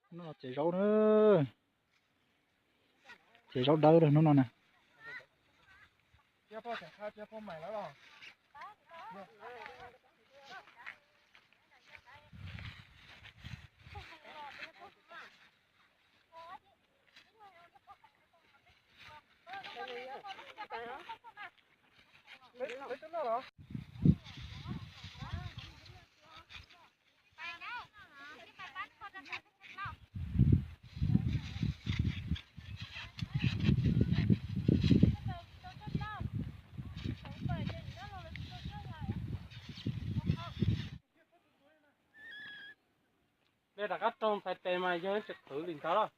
Hnub no txiav zaub na, txiav zaub dawb hnub no na. Rov qab raug ntxhais tes mas yog tsis qhwv li ntawd los.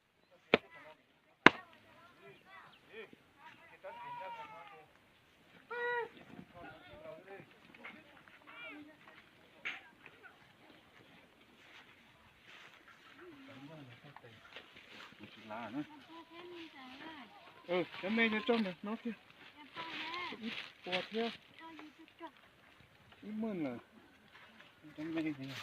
Cov me cov tsau ntawm no thiab, ib puas thiab, ib meej lawm. Cov me, ib meej lawm.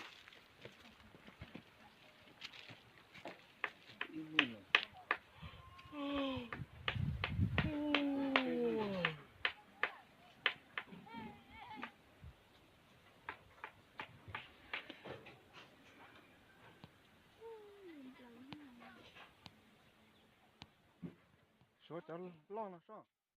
Suav cov loj no soj.